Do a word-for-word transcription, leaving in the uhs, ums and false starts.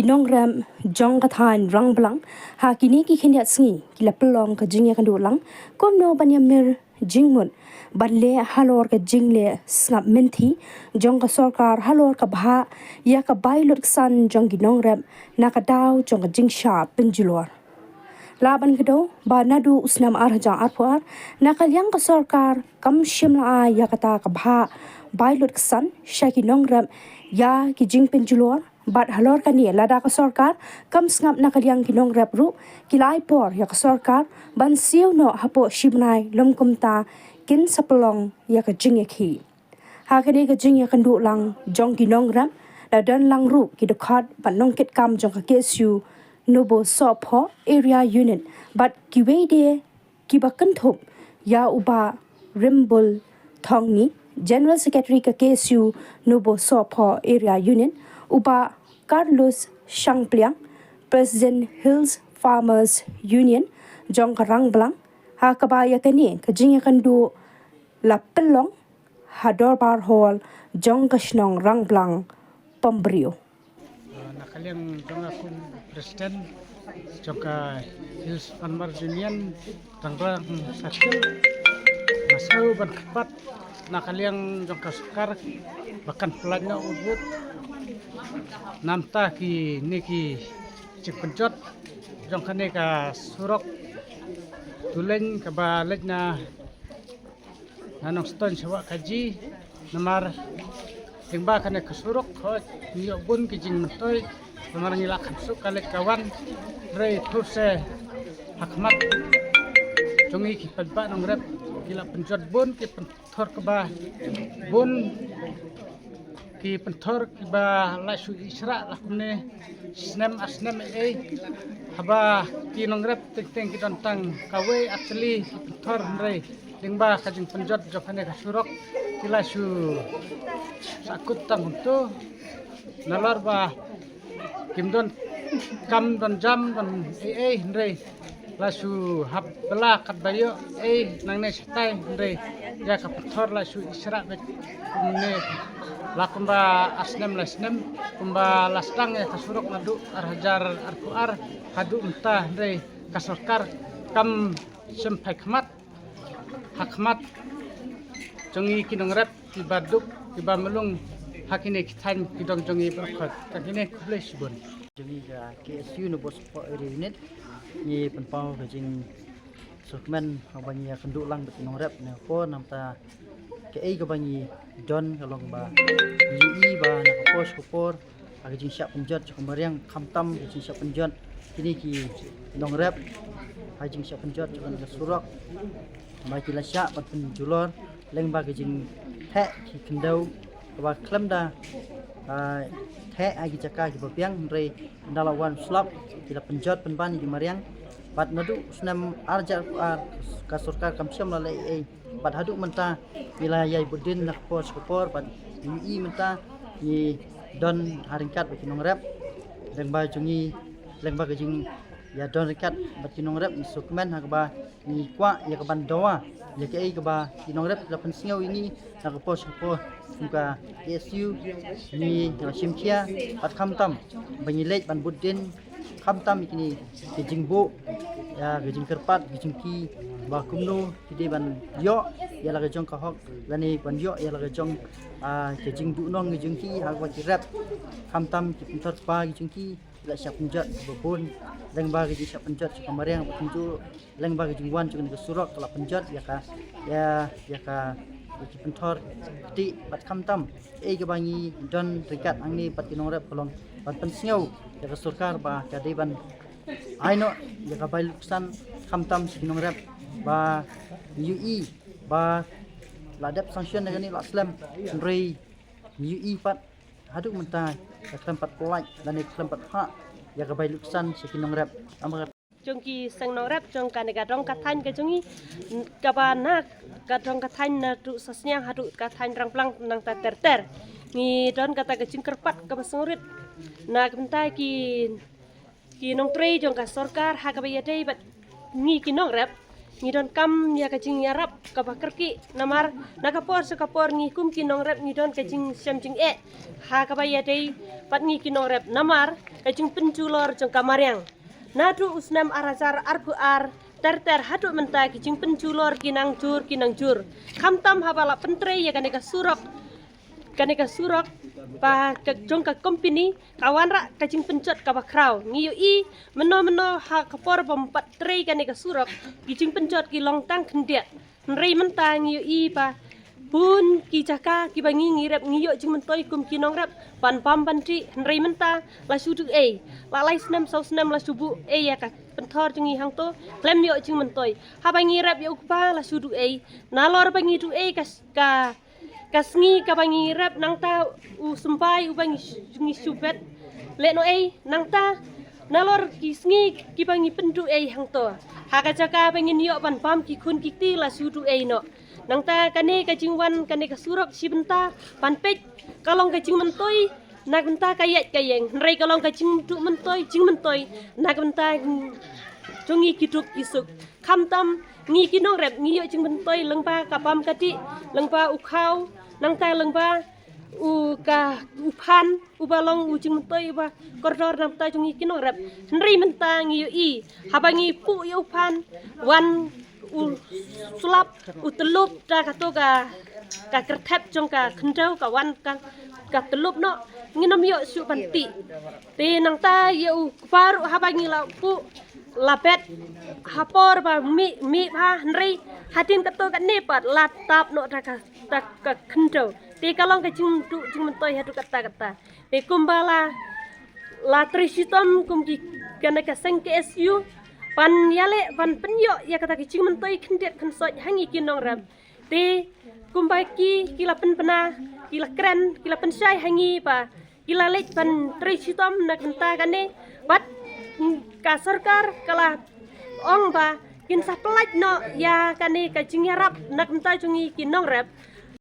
nongrep jong ka thaiñ Rangblang ha kine ki khyndiat sngi ki la pynlong ka jingïakynduh lang kumno ban ïamir jingmut ban leh halor ka jingleh sngap mynthi jong ka sorkar halor ka bhah ïa ka bai lut ksan jong ki nongrep na ka daw jong ka jingshah pynjulor. Lah ban kdew ba naduh u snem ar hajar arphew ar na ka liang ka sorkar kam shim la ai ïa kata ka bhah bai lut ksan sha ki nongrep ïa ki jingpynjulor. Bad halor kane lada ka sorkar kam sngap na ka liang ki nongrep ruh ki la ai por ïa ka sorkar ban siew noh hapoh shi bnai lym kumta kin sa pynlong ïa ka jingïakhih. Ha kane ka jingïakynduh lang jong ki nongrep la don lang ruh ki dkhot bad nongkitkam jong ka K S U Nobosohphoh Area Unit bad kiwei de kiba kynthup ïa u Bah Rimbul Thongni, General Secretary ka K S U Nobosohphoh Area Unit, u Bah Carlos Shangpliang, President Hills Farmers Union jong ka Rangblang, ha kaba ïa kane ka jingïakynduh la pynlong ha Dorbar Hall jong ka shnong Rangblang Pambriew. Ah, na ka liang jong nga kum president jong ka Hills Farmer Union Rangblang Circle, nga sngew ban kyrpad na ka liang jong ka sorkar ba kan pynlait noh u vote namar kine ki jingpynjot jong kane ka surok Tuleng kaba leit na na Nongstoiñ sha Wahkaji, namar lyngba kane ka surok hooid ngi ïoh bun ki jingmyntoi, namar ngi la kham suk ka leit ka wan, hynrei thur se ha khmat jong ngi ki paidbah nongrep ki la pynjot bun ki pynthor kaba bun ki pynthor kiba la shu ïasyrah la kumne snem ar snem ei ei. Haba ki nongrep teng teng ki don tang kawei ar tylli ki pynthor, hynrei lyngba ka jingpynjot jong kane ka surok ki la shu sahkut tang kumto. Nalor ba kim don kam don jam don ei ei, hynrei la shu hap bylla katba ïoh ei nangne shatai, hynrei ïa ka pynthor la shu ïasyrah beit kumne la kumba ar snem lai snem, kumba la sdang ïa ka surok naduh ar hajar arphew ar haduh mynta, hynrei ka sorkar kam shym phai khmat ha khmat jong ngi ki nongrep kiba duk kiba mlung ha kine ki thaiñ ki dong jong ngi baroh. Ka kine, khublei shibun. Jong ngi ka K S U Nobosohphoh Area Unit ngi pynpaw ka jingsngewkmen haba ngi ïakynduh lang bad ki nongrep ne ko namar kaei kaba ngi don ka long ba ngi ïohi ba na ka por sha ka por ha ka jingshah pynjot jong ka mariang, khamtam ka jingshah pynjot kine ki nongrep ha ka jingshah pynjot jong ka surok ba ki la shah ban pynjulor lyngba ka jingtheh ki khyndew kaba khlem da, ah, theh ha ki jaka kiba biang, hynrei ynda la wan slap ki la pynjot pynban ïa ki mariang. Bad naduh snem ar hajar arphew ar ka sorkar kam shym la leh ei ei. Bad haduh mynta ngi la ïai bud dien na ka por sha ka por bad ngi ïohi mynta ngi don ha ryngkat bad ki nongrep. Lyngba jong ngi, lyngba ka jingïadon ryngkat bad ki nongrep ngi sngewkmen ha kaba ngi kwah ïa ka ban dawa ïa kaei kaba ki nongrep ki la pynsngew ïa ngi na ka por sha ka por. Kum ka K S U ngi la shim khia bad khamtam ba ngi leit ban bud dien khamtam ïa kine ki jingbuh, ïa ki jingkyrpad, ki jingkyrkhu ba kumno ki dei ban ïoh ïa la ka jong ka hok lane ban ïoh ïa la ka jong, ah, ki jingduhnong ki jong ki ha kaba ki rep. Khamtam ki pynthor kpa ki jong ki la shah pynjot ba bun, lyngba ki jingshah pynjot sha ka mariang ba kumjuh, lyngba ki jingwan jong ka surok ka la pynjot ïa ka, ïa, ïa ka, ïa ki pynthor kti bad khamtam. Ei kaba ngi don ryngkat hangne bad ki nongrep ka long ban pynsngew ïa ka sorkar ba ka dei ban ai noh ïa ka bai luksan khamtam sha ki nongrep ba ngi ïohi ba la dep sanction ïa kane la slem, hynrei ngi ïohi pat haduh mynta ka khlem pat pynlait lane ka khlem pat phah ïa ka bai luksan sha ki nongrep. Namar jong ki seng nongrep jong kane ka dong ka thaiñ ka jong ngi, kaba na ka dong ka thaiñ naduh Sasniang haduh ka thaiñ Rangblang nangta ter ter. Ngi don kata ka jingkyrpad kaba sngewrit na ka bynta ki, ki nongtrei jong ka sorkar ha kaba ïadei bad ngi ki nongrep. ngi donkam ïa ka jingïarap kaba kyrkieh namar na ka por sha ka por ngi kum ki nongrep ngi don ka jingshem jingeh ha kaba ïadei bad ngi ki nongrep namar ka jingpynjulor jong ka mariang. Naduh u snem ar hajar arphew ar ter ter haduh mynta ki jingpynjulor ki nang jur ki nang jur. Khamtam haba la pyntrei ïa kane ka surok, kane ka surok ba ka jong ka company ka wanrah ka jingpynjot kaba khraw. Ngi ïohi mynno mynno ha ka por bym pat trei kane ka surok ki jingpynjot ki long tang khyndiat. Hynrei mynta ngi ïohi ba bun ki jaka kiba ngi ngi rep ngi ïoh jingmyntoi kum ki nongrep ban bam ban dih. Hynrei mynta la shu duh ei, la lai snem saw snem la shu buh ei ïa ka pynthor jong ngi hangto khlem ïoh jingmyntoi. Haba ngi rep ïa u kpa la shu duh ei, nalor ba ngi duh ei ka ka ka sngi kaba ngi rep nangta u symbai uba ngi ngi shu bet leh noh ei nangta nalor ki sngi kiba ngi pynduh ei hangto ha ka jaka ba ngin ïoh ban bam ki khun ki kti la shu duh ei noh. Nangta kane ka jingwan kane ka surok shi bynta ban peit ka long ka jingmyntoi na ka bynta ka ïaid ka ïeng, hynrei ka long ka jingduh myntoi jingmyntoi na ka bynta jong ngi ki duk ki suk. Khamtam ngi ki nongrep ngi ïoh jingmyntoi lyngba ka bam ka dih, lyngba u khaw, nangta lyngba u ka u phan uba long u jingmyntoi uba kordor na ka bynta jong ngi ki nongrep. Hynrei mynta ngi ïohi haba ngi puh ïa u phan wan u slap u tlup da kato ka ka kyrthep jong ka khyndew ka wan ka ka tlup noh, ngin ym ïoh shuh ban tih. Te nangta ïa u kpa ruh haba ngi la puh la bet ha por ba mih mih bha, hynrei hadien kato kane pat la tap noh da ka da ka khyndew. Te ka long ka jingduh jingmyntoi haduh katta katta. Te kumba la la trei shitom kum ki kane ka seng KSU ban ïaleh ban pynïoh ïa kata ka jingmyntoi khyndiat khynsoit ha ngi ki nongrep. Te kumba ki ki la pynbna, ki la kren, ki la pynshai ha ngi ba ki la leit ban trei shitom na ka bynta kane bad ka sorkar ka la ong ba kin sa pyllait noh ïa kane ka jingïarap na ka bynta jong ngi ki nongrep.